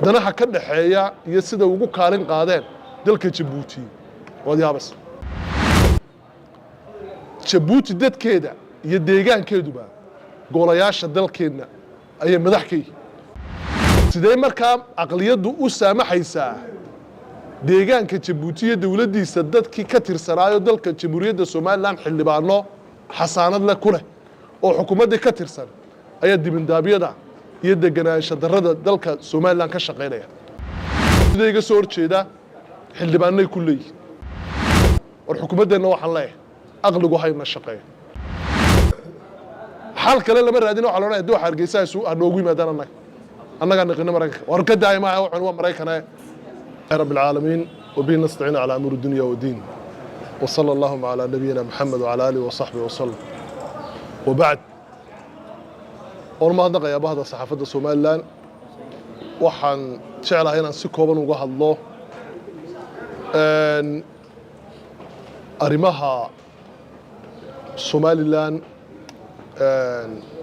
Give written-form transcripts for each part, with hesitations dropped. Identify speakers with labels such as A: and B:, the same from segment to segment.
A: Danaha ka dhaxeeya iyo sida ugu kaalin qaadeen dalka Jabuuti waad yaabaysa. Jabuuti dadkeeda iyo deegaankeeduba golayaasha dalkeenna ayay madax ka yihiin. Sidee markaa aqliyaddu u saamaxaysaa deegaanka Jabuuti iyo dowladdiisa dadkii ka tirsanaayo dalka Jamhuuriyadda Somalilan, xildhibaano xasaanad leh ku leh oo xukuumaddii ka tirsan, ayaa dibindaabyada iyo deganaansha darrada dalka Somalilan ka shaqaynaya? Sida iga soo horjeeda xildhibaanay ku leeyihin. War xukuumaddeenna waxaan leeyahay, aqligu hayna shaqeeyo. Xal kale lama raadin. Waxa la odhanaya dooxa Hargeysa ha noogu yimaadaan. Annagaa naqina Maraykanka. War ka daaya maaha, waxan waa Maraykane. رب العالمين، وبه نستعين على أمور الدنيا والدين، وصلى اللهم على نبينا محمد وعلى آله وصحبه وسلم، وبعد. Oon mahadnaqayaa bahda saxaafadda Somalilan. Waxaan jeclahay inaan si kooban uga hadlo arrimaha Somalilan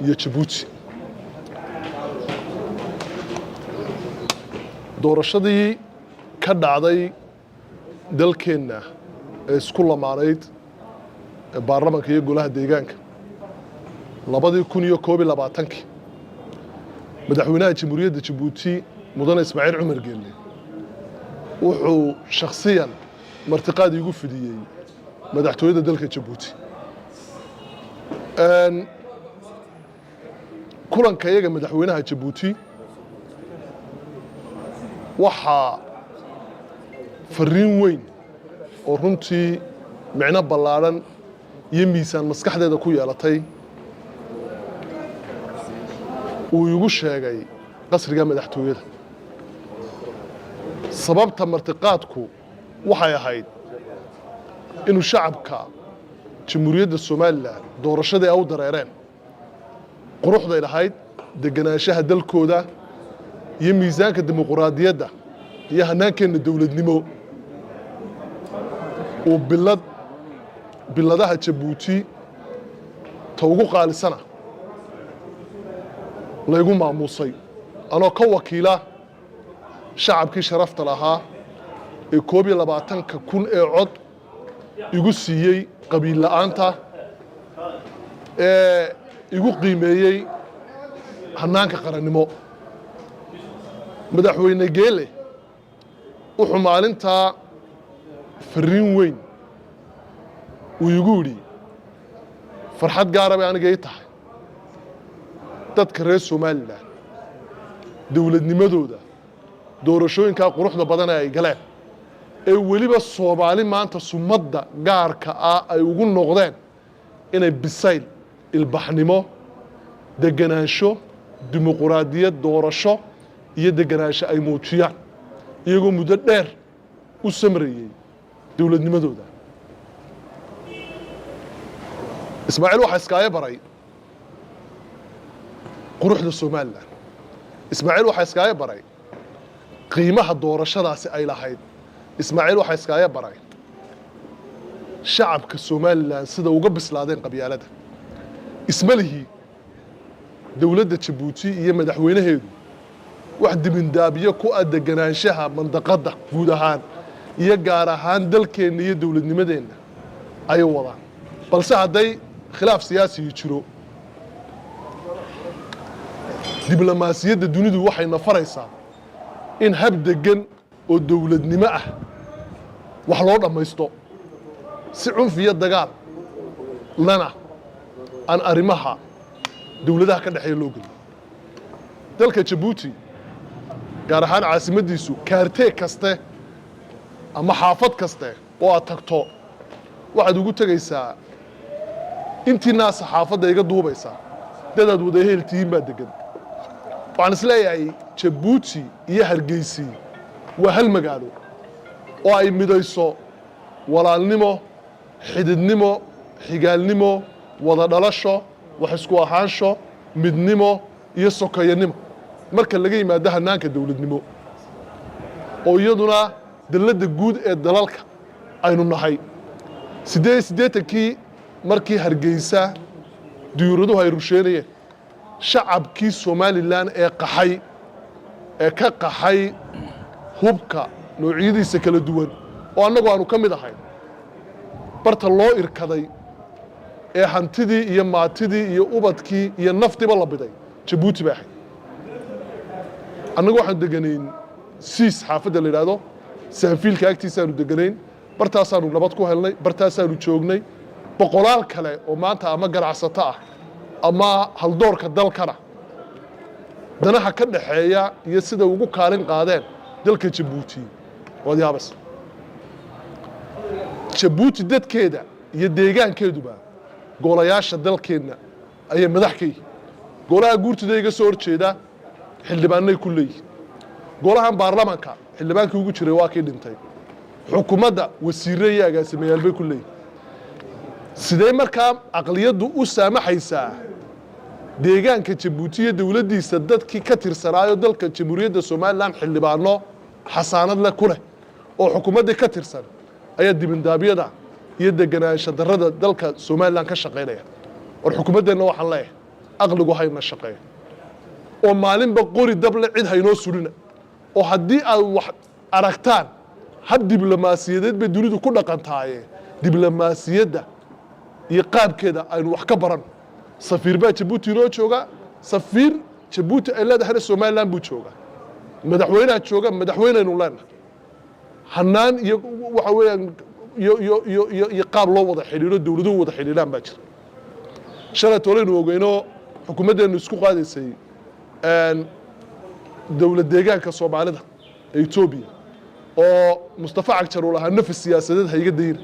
A: iyo Jabuuti. Doorashadii ka dhacday dalkeenna ee isku lamaanayd ee baarlamanka iyo golaha deegaanka 2021-kii, madaxweynaha Jamhuuriyadda Jabuuti, Mudane Ismaaciil Cumar Geelle, wuxuu shakhsiyan martiqaad iigu fidiyey madaxtooyada dalka Jabuuti. Kulanka iyaga madaxweynaha Jabuuti waxaa fariin weyn oo runtii micno ballaadhan iyo miisaan maskaxdeeda ku yeelatay uu igu sheegay qasriga madaxtooyada. Sababta martiqaadku waxay ahayd inuu shacabka Jamhuuriyadda Somalilan doorashadii ay u dareereen quruxday lahayd, deganaanshaha dalkooda iyo miisaanka dimuquraadiyadda iyo hannaankeenna dowladnimo uu bilad biladaha Jabuuti ta ugu qaalisana laygu maamuusay, anoo ka wakiila shacabkii sharafta lahaa ee 21-ka kun ee cod igu siiyey qabiil la'aanta, ee igu qiimeeyey hannaanka qarannimo. Madaxweyne Geele wuxuu maalintaa fariin weyn uu igu yidhi: "Farxad gaara bay aniga ii tahay dadka reer Somalilan dowladnimadooda, doorashooyinkaa quruxda badan ee ay galeen, ee weliba Soomaali maanta sumadda gaarka ah ay ugu noqdeen inay bisayl, ilbaxnimo, deganaansho, dimuquraadiyad, doorasho iyo deganaansho ay muujiyaan, iyagoo muddo dheer u samrayey dowladnimadooda." Ismaaciil waxaa iskaaga baray quruxda Somalilan. Ismaaciil waxaa iskaaga baray qiimaha doorashadaasi ay lahayd. Ismaaciil waxaa iskaaga baray shacabka Somalilan sida uga bislaadeen qabyaalada. Isma lihi dowladda Jabuuti iyo madaxweynaheedu wax dibindaabyo ku ah deganaanshaha mandaqadda guud ahaan iyo gaar ahaan dalkeenna iyo dowladnimadeenna ayay wadaan, balse hadday khilaaf siyaasiyi jiro, diblomaasiyadda dunidu waxay na faraysaa in hab deggan oo dowladnimo ah wax loo dhammaysto, si cunfi iyo dagaal lana aan arrimaha dowladaha ka dhexeeya loo gelin. Dalka Jabuuti, gaar ahaan caasimaddiisu, quartier kaste ama xaafad kaste oo aad tagto, waxaad ugu tegaysaa intiinaa saxaafadda iga duubaysaa dadaad wada ehel tihiin baa degan. Waxaan is leeyahay Jabuuti iyo Hargeysi waa hal magaalo oo ay midayso walaalnimo, xididnimo, xigaalnimo, wada dhalasho, wax isku ahaansho, midnimo iyo sokeeyanimo, marka laga yimaado hannaanka dowladnimo oo iyaduna dalladda guud ee dalalka aynu nahay. 88-kii markii Hargeysa diyuuraduhu ay rusheynayeen, shacabkii Somalilan ee qaxay Ee ka qaxay hubka noocyadiisa kala duwan oo annagu aanu ka mid ahayn, barta loo irkaday ee hantidii iyo maatidii iyo ubadkii iyo naftiiba la biday Jabuuti bay ahayd. Annagu waxaanu deganayn siis xaafadda la yidhaahdo Saanfiilka agtiisaanu deganayn. Bartaasaanu nabad ku helnay, bartaasaanu joognay. Boqolaal kale oo maanta ama ganacsato ah ama haldoorka dalkana danaha ka dhaxeeya iyo sida ugu kaalin qaadeen dalka Jabuuti waad yaabaysa. Jabuuti dadkeeda iyo deegaankeeduba golayaasha dalkeenna ayay madax ka yihiin. Golaha guurtida iga soo horjeeda xildhibaanay ku leeyihin. Golahan baarlamanka xildhibaankii ugu jiray waa kii dhintay. Xukuumadda wasiirre iyo agaasimayaal bay ku leeyihin. Sidee markaa aqliyaddu u saamaxaysaa deegaanka Jabuuti iyo dowladdiisa dadkii ka tirsanaayo dalka Jamhuuriyadda Somaliland xildhibaano xasaanad leh ku leh oo xukuumaddii ka tirsan ayaa dibindaabyada iyo deganaansha darrada dalka Somaliland ka shaqaynaya? War xukuumaddeenna waxaan leeyahay, aqligu hayna shaqeeyo oo maalinba qori dable cid haynoo surina, oo haddii aad wax aragtaan hab diblomaasiyadeed bay dunidu ku dhaqantaaye, diblomaasiyadda iyo qaabkeeda aynu wax ka baran. Safiir baa Jabuuti inoo jooga, safiir Jabuuti ay leedahayna Somaliland buu joogaa. Madaxweynaha jooga, madaxweyneynu leenahay. Hanaan iyo waxa weeyaan iyo qaab loo wada xidhiidho, dowladuhu wada xidhiidhaan baa jira. Shalay tooleynu ogeyno xukuumaddeennu isku qaadaysay dowlad deegaanka Soomaalida ee Etoobiya oo Mustafa Cagjar uu lahaa nafis siyaasadeed ha iga dayna.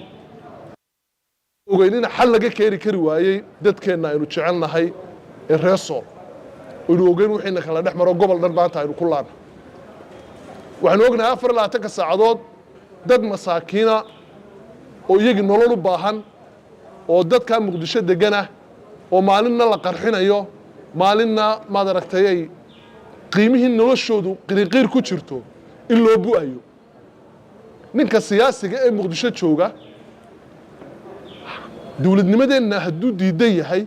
A: Ogeyn in xal laga keeni kari waayey dadkeenna aynu jecelnahay ee reer Sool, aynu ogeyn wixiina kala dhex maro, gobol dhan maanta aynu ku laana. Waxaynu ognahay 24-ka saacadood dad masaakiina oo iyagii nolol u baahan oo dadkaa Muqdisho deganah oo maalinna la qarxinayo, maalinna maad aragtay ay qiimihii noloshoodu qiriqiir ku jirto in loo bu'ayo. Ninka siyaasiga ee Muqdisho jooga dowladnimadeenna hadduu diidan yahay,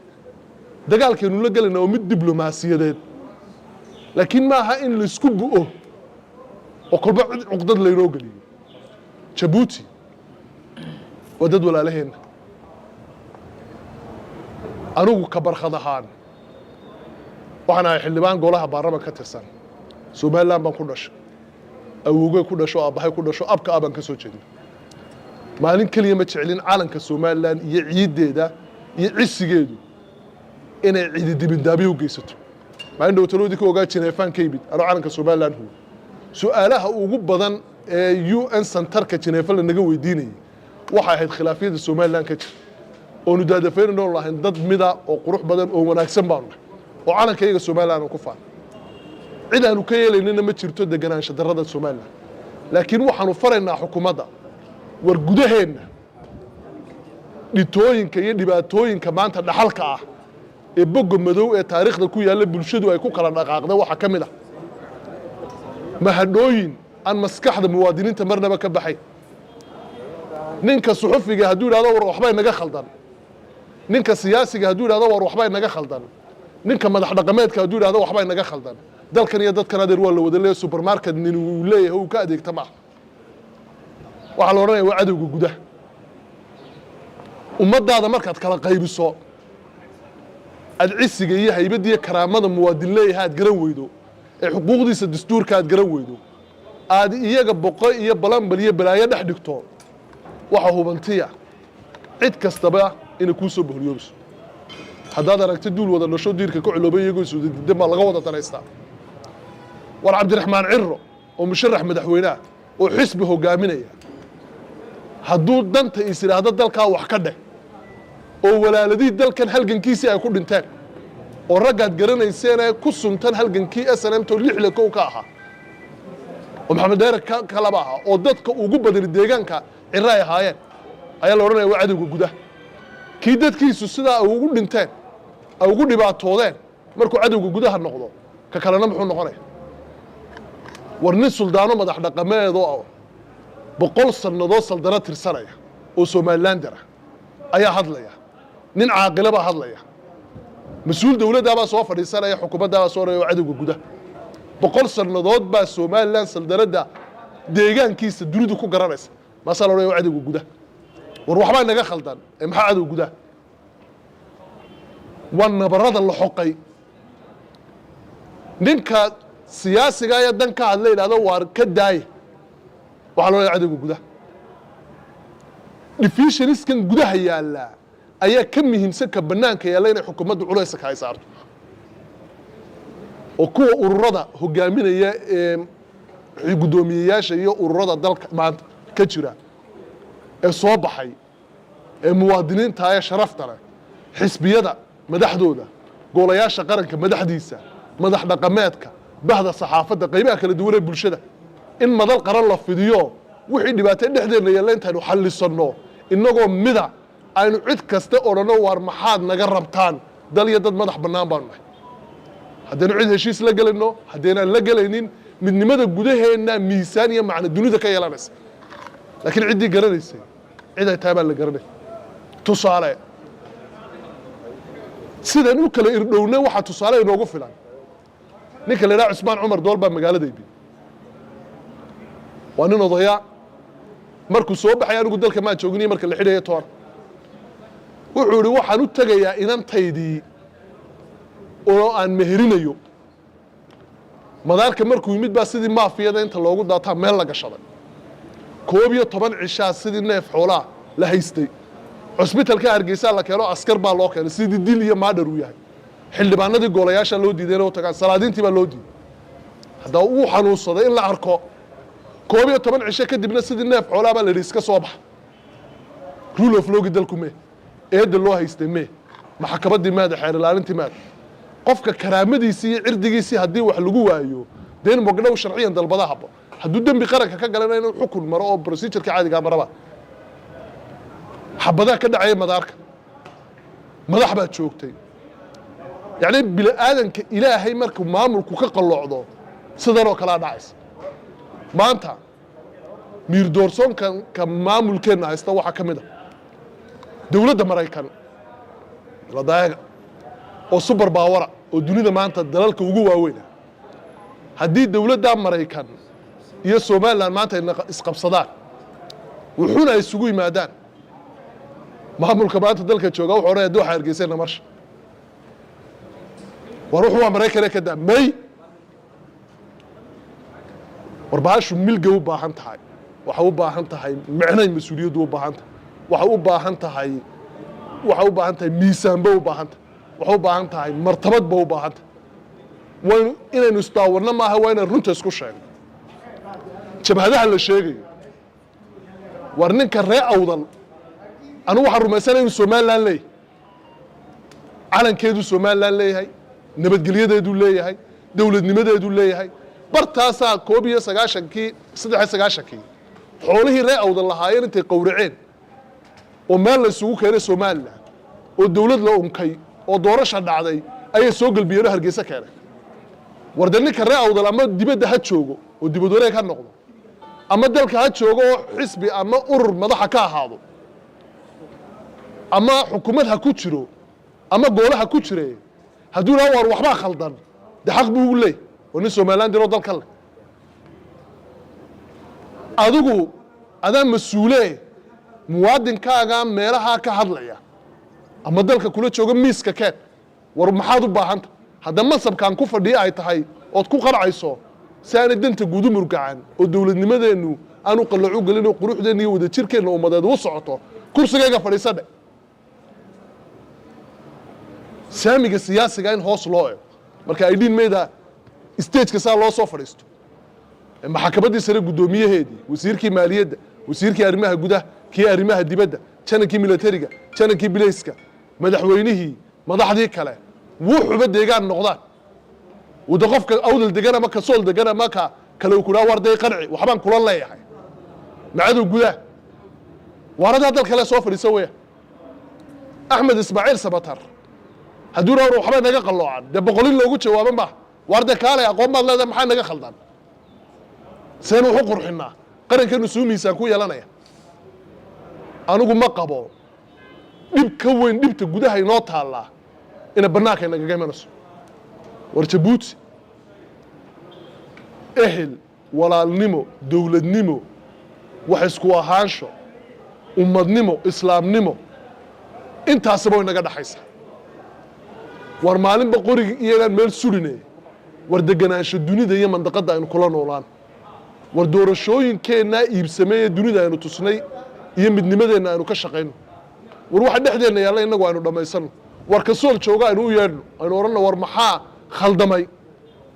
A: dagaalkaynu la gelayna waa mid diblomaasiyadeed, laakiin maaha in laisku bu'o oo kolba cid cuqdad laynoo geliyo. Jabuuti waa dad walaalaheenna. Anigu ka Barkhad ahaan waxaan ahay xildhibaan golaha baarlamanka ka tirsan. Somaliland baan ku dhashay, awowgay ku dhasho, aabbahay ku dhasho, abka abaan ka soo jeedna. Maalin keliya ma jeclin calanka Somaliland iyo ciiddeeda iyo cisigeedu inay cidi dibindaabiyo u geysato. Maalin dhow taloodii ka ogaa Jineefaan ka yimid anoo calanka Somaliland huwa. Su-aalaha ugu badan ee UN centerka Jineefa lanaga weydiinayay waxay ahayd khilaafiyada Somaliland ka jira oonu daadafaynayno lahayn. Dad mida oo qurux badan oo wanaagsan baanu nahay oo calanka iyaga Somaliland aan ku faano. Cid aanu ka yeelaynina ma jirto deganaansha darrada Somaliland, laakiin waxaanu faraynaa xukuumadda: war gudaheenna dhitooyinka iyo dhibaatooyinka maanta dhaxalka ah ee bogga madow ee taariikhda ku yaalla bulshadu ay ku kala dhaqaaqda waxaa ka mid ah mahadhooyin aan maskaxda muwaadiniinta marnaba ka baxayn. Ninka suxufiga hadduu yidhahdo war waxbay naga khaldan, ninka siyaasiga hadduu yidhahdo war waxbay naga khaldan, ninka madax dhaqameedka hadduu yidhahdo waxbay naga khaldan, dalkan iyo dadkan adeer waa la wada leeyahay. Supermarket nin uu leeyahay uu ka adeegta maaha. Waxaa la odhanaya waa cadowga gudaha. Ummaddaada markaad kala qaybiso, aad cisiga iyo haybadda iyo karaamada muwaadin leeyahay aad garan weydo, ee xuquuqdiisa dastuurka aad garan weydo, aad iyaga boqo iyo balanbal iyo balaayo dhex dhigto, waxa hubantiya cid kastaba inay kuu soo boholiyoobayso. Haddaad aragto duul wada dhasho diirka ka culoobay iyagoo iswada diidan baa laga wada danaystaa. War Cabdiraxmaan Ciro oo musharax madaxweyneah oo xisbi hogaaminaya hadduu danta is idhaahdo dalkaa wax ka dheh, oo walaaladihii dalkan halgankiisii ay ku dhinteen oo raggaad garanayseen ee ku suntan halgankii SNM to lixla kow ka ahaa oo Maxamed Dheere ka laba ahaa oo dadka ugu badani deegaanka Ciro ay ahaayeen, ayaa la odhanaya waa cadowga gudaha. Kii dadkiisu sidaa ay ugu dhinteen, ay ugu dhibaatoodeen, markuu cadowga gudaha noqdo, ka kalena muxuu noqonaya? War nin suldaano madax dhaqameed oo 100 sannadood saldano tirsanaya oo Somalilander ah ayaa hadlaya, nin caaqila baa hadlaya, mas-uul dowladdaabaa soo fadhiisanaya, xukuumaddaabaa soo oraya oo cadowga gudaha. 100 sannadood baa Somaliland saldanadda deegaankiisa dunidu ku garanaysa. Maasaa la odhanaya waa cadowga gudaha? War waxbaa naga khaldan ee maxaa cadowga gudaha? Waa nabarada la xoqay. Ninka siyaasiga ee dan ka hadla yidhahdo waar ka daaya, waxaa la odhanaya cadowga gudaha. Divisions-kan gudaha yaallaa ayaa ka muhiimsan ka banaanka yaalla inay xukuumaddu culaysa ka ay saarto, oo kuwa ururada hogaaminaya ee guddoomiyeyaasha iyo ururada dalka maanta ka jira ee soo baxay ee muwaadiniinta ee sharafta leh, xisbiyada madaxdooda, golayaasha qaranka madaxdiisa, madax dhaqameedka, bahda saxaafadda, qaybaha kala duwan ee bulshada, in madal qaran la fidiyo. Wixii dhibaato dhexdeenna yaalla intaynu xallisanno innagoo mida aynu cid kasta odhanno: waar maxaad naga rabtaan? Dal iyo dad madax bannaan baanu nahay. Haddaynu cid heshiis la gelayno, haddaynaan la gelaynin, midnimada gudaheenna miisaan iyo macno dunida ka yeelanaysa. Laakiin ciddii garanaysay cid ay tahay baan la garanay. Tusaale, sidaan u kala irdhownay waxaa tusaale inoogu filan ninka la idhaha Cusmaan Cumar Dool baa magaalada ibi. Waa nin odaya. Markuu soo baxay, anigu dalka maan jooginiyo marka la xidhaya toona, wuxuu idhi: waxaan u tegayaa inantaydii oo aan meherinayo. Madaarka markuu yimid baa sidii maafiyada inta loogu daataa meel la gashaday. 11 cishaa sidii neef xoolaa la haystay. Cusbitalka Hargeysaa la keeno, askar baa loo keenay, sidii dil iyo maadhar uu yahay. Xildhibaanadii golayaasha loo diiday inay u tagaan, salaadiintii baa loo diiday. Haddaba wuu xanuunsaday in la arko. 11 cisho kadibna sidii neef xoolaa baa la yidhi: iska soo baxa. Rule of law-gi dalku mee? Eedda loo haystay mee? Maxkamaddii maada? Xeer ilaalintii maada? Qofka karaamadiisii iyo cirdigiisii haddii wax lagu waayo, dee in magdhow sharciyan dalbada habo. Hadduu dembi qaranka ka galana, inuu xukun maro oo procedure-ka caadigaa maraba. Xabadaha ka dhacaya madaarka, madax baa joogtay. Yacni bini aadanka Ilaahay markuu maamulku ka qalloocdo, sidan oo kalea dhacaysa. Maanta miir doorsoonka ka maamulkeenna haysta waxaa ka mid a dowladda Maraykan ladaayaga oo super power-a oo dunida maanta dalalka ugu waaweyna. Haddii dowladda Maraykan iyo Somaliland maanta ay isqabsadaan, wuxuuna ay isugu yimaadaan, maamulka maanta dalka jooga wuxuu odhanaya: dooxa Hargeysana marsha. War wuxuu waa Maraykane ka daa may. War bahashu milgay u baahan tahay, waxay u baahan tahay micnay, mas-uuliyaddu u baahan tahay, waxay u baahan tahay, waxay u baahan tahay miisaanba u baahan tahay, waxay u baahan tahay martabad ba u baahan tahay. Waynu inaynu isdaawanno maaha, waa inaan runta isku sheegno. Jabhadaha la sheegayo, war ninka ree Awdal, anigu waxaan rumaysanay inuu Somaliland leeyahay, calankeedu Somaliland leeyahay, nabadgelyadeeduu leeyahay, dowladnimadeeduu leeyahay. Bartaasaa 91-kii, 93-kii xoolihii ree Awdal lahaayeen intay qowraceen oo meel la isugu keenay Somaliland oo dowlad la unkay oo doorasha dhacday ayay soo gelbiyeen oo Hargeysa keenay. War de ninka ree Awdal ama dibadda ha joogo oo dibad wareeg ha noqdo, ama dalka ha joogo oo xisbi ama urur madaxa ka ahaado, ama xukuumad ha ku jiro, ama goole ha ku jire, hadduu idhaha waar waxbaa khaldan, de xaq buu ugu leey. Oo nin Somaliland diroo dalka leh, adigu adaa mas-uule muwaadinkaaga meelahaa ka hadlaya ama dalka kula jooga, miiska keen. War maxaad u baahanta? Hadda mansabkan ku fadhiya ay tahay ood ku qancayso, si aanay danta guud u murgacan oo dowladnimadeennu aanu qallacu gelin oo quruxdeenna iyo wadajirkeenna ummadeed u socoto, kursigayga fadhiisa dhe. Saamiga siyaasiga in hoos loo eego marka aydhiin mayda stage-ka saa loo soo fadhiisto, maxkamaddii sare guddoomiyaheedii, wasiirkii maaliyadda, wasiirkii arrimaha gudaha, kii arrimaha dibadda, janankii militariga, janankii bilayska, madaxweynihii, madaxdii kale, wuxuba deegaan noqdaan. Wada qofka Awdal degan ama ka Sool degan ama ka kale uu ku dhaha: war day qanci, waxbaan kula leeyahay. Macadow gudaha waaradaa dal kale soo fadhiisa weya. Axmed Ismaaciil Sabatar hadduu dhaha waxbaa naga qalloocan, dee boqolin loogu jawaabo maaha. Waar dee kaale, aqoon baad leedahay, maxaa naga khaldan? Seen waxu qurxinaa? Qarankeenu suu miisaan ku yeelanaya? Anigu ma qabo dhib ka weyn dhibta gudaha inoo taallaa ina bannaanka inagaga imanayso. War Jabuuti Ehel, walaalnimo, dowladnimo, wax isku ahaansho, ummadnimo, islaamnimo, intaasaba way naga dhaxaysaa. War maalinba qorigi iyagaan meel surine, war deganaansho dunida iyo mandaqadda aynu kula noolaan. War doorashooyinkeennaa iibsamay ee dunida aynu tusnay iyo midnimadeenna aynu ka shaqayno. War waxa dhexdeenna yaalla innagu aynu dhammaysanno. War kasool jooga aynu u yeedhno, aynu odhanno: war maxaa khaldamay?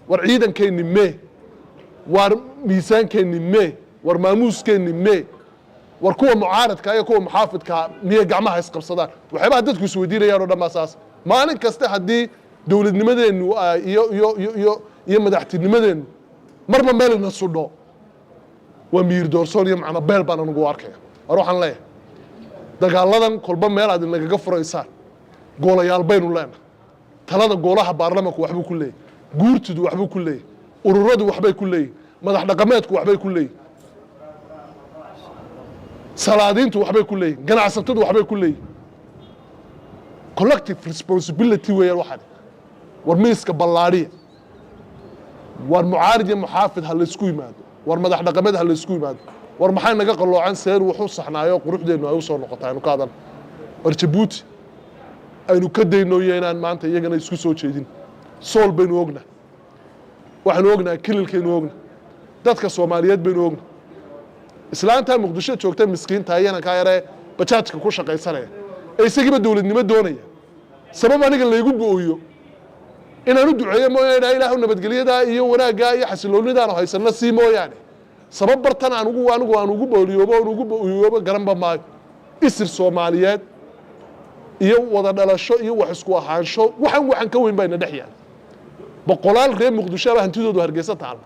A: War ciidankeenni mee? War miisaankeenni mee? War maamuuskeenni mee? War kuwa mucaaradka iyo kuwa muxaafidkaa miyay gacmaha isqabsadaan? Waxyaabaha dadku isweydiinayaan oo dhan baa saas. Maalin kasta haddii dowladnimadeennu iyo madaxtinimadeennu marba meel ina sudho, waa miyir doorsoon iyo macno beel baan anugu arkaya. War waxaan leeyahay, dagaaladan kolba meel aad inagaga furaysaan, goolayaal baynu leenahay. Talada goolaha baarlamanku waxbuu ku leeyahy, guurtidu waxbuu ku leeyahy, ururadu waxbay ku leeyihin, madax dhaqameedku waxbay ku leeyihin, salaadiintu waxbay ku leeyihin, ganacsatadu waxbay ku leeyihin. Collective responsibility weeyaan waxaan. War miiska ballaadhiya. War mucaarid iyo muxaafid ha laysku yimaado. War madax dhaqameed ha laysku yimaado. War maxay naga qalloocan? Seen wuxu saxnaayo, quruxdeennu ay u soo noqota aynu ka hadan. War Jabuuti aynu ka dayno iyo inaan maanta iyagana isku soo jeedin. Sool baynu ognahay, waxaynu ognahay kililkaynu ognahay, dadka Soomaaliyeed baynu ognahay. Islaantaa Muqdisho joogta, miskiinta, iyana kaa yaree bajaajka ku shaqaysanaya ee isagiiba dowladnimo doonaya, sabab aniga laygu bo'oyo inaan u duceeyo mooyaane, idhaha Ilaahu nabadgelyadaa iyo wanaaggaa iyo xasiloonidaanu haysanno sii mooyaane, sabab bartan aan ugu anigu aan ugu booliyoobo oon ugu bo'iyoobo garanba maayo. Isir Soomaaliyeed iyo wada dhalasho iyo wax isku ahaansho, waxaan ka weyn baa ina dhex yaala. Boqolaal reer Muqdisho aba hantidoodu Hargeysa taala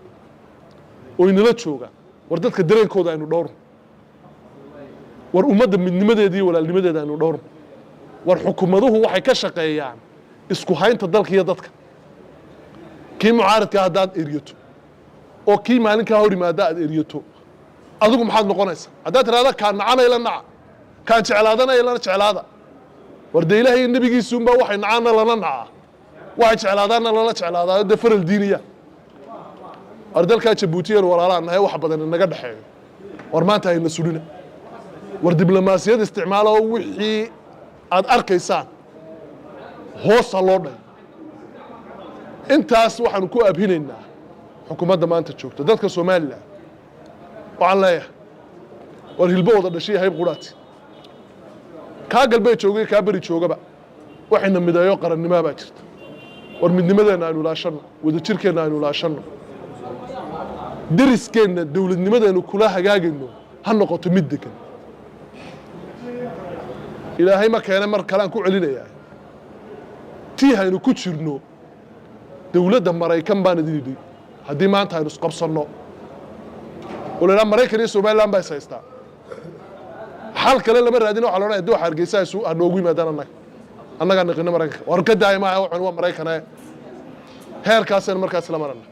A: oo inala jooga. War dadka dareenkooda aynu dhowrno. War ummadda midnimadeeda iyo walaalnimadeeda aynu dhowrno. War xukuumaduhu waxay ka shaqeeyaan isku haynta dalka iyo dadka. Kii mucaaradka haddaad eryato oo kii maalinkaa hor yimaada aad eryato, adigu maxaad noqonaysaa? Haddaad tidhahda kaan nacana ila naca, kaan jeclaadana ilana jeclaada. War dee Ilaahay iyo nebigiisuunbaa waxay nacaanna lana nacaa, waxay jeclaadaanna lala jeclaadaa, dee faral diiniya. War dalkaa Jabuutiyana walaalaan nahay, wax badan inaga dhexeeyo. War maanta hayna sudhina. War diblomaasiyad isticmaala oo wixii aad arkaysaan hoosa loo dhay. Intaas waxaanu ku abhinaynaa xukuumadda maanta joogta. Dadka Somaliland waxaan leeyahay, war hilbo wada dhashay hayb quraati, kaa galbeed joogay, kaa beri joogaba, waxayna mideeyo qarannimaa baa jirta. War midnimadeenna aynu ilaashanno, wadajirkeenna aynu ilaashanno, deriskeenna dowladnimadeennu kula hagaagayno ha noqoto mid degan. Ilaahay ma keene, mar kale aan ku celinayaa, tii haynu ku jirno dowladda Maraykan baan idin idhi, haddii maanta aynu isqabsanno oo la idhaha Maraykan iyo Somaliland baa is haystaa, xal kale lama raadin. Waxa la odhanaya dooxa Hargeysa isu ha noogu yimaadaan, annagaa naqino Maraykanka. War ka daaya maaha, waxan waa Maraykane. Heerkaasaynu markaas la marana.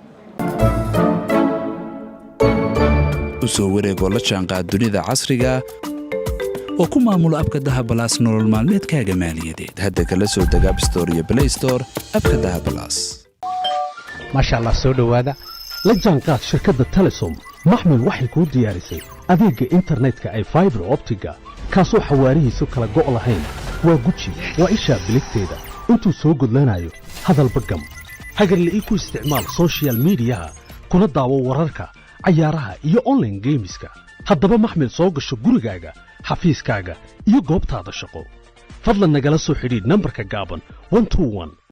B: U soo wareegoo la jaanqaad dunida casriga oo ku maamulo abka Dahabalaas nolol maalmeedkaaga maaliyadeed. Hadda kala soo deg App Store iyo Play Store abka Dahabalaas.
C: Maasha Allah, soo dhowaada.
D: La jaanqaad shirkadda Telesom. Maxmil waxay kuu diyaarisay adeegga internetka ee fiber optic-ga, kaasoo xawaarihiisu kala go' lahayn. Waa guji, waa ishaa biligteeda intuu soo gudlanayo hadalba gam. Hagarle ii ku isticmaal social media-ha, kuna daawo wararka, cayaaraha iyo online games-ka. Haddaba maxmil, soo gasho gurigaaga, xafiiskaaga iyo goobtaada shaqo. Fadlan nagala soo xidhiidh nambarka gaaban.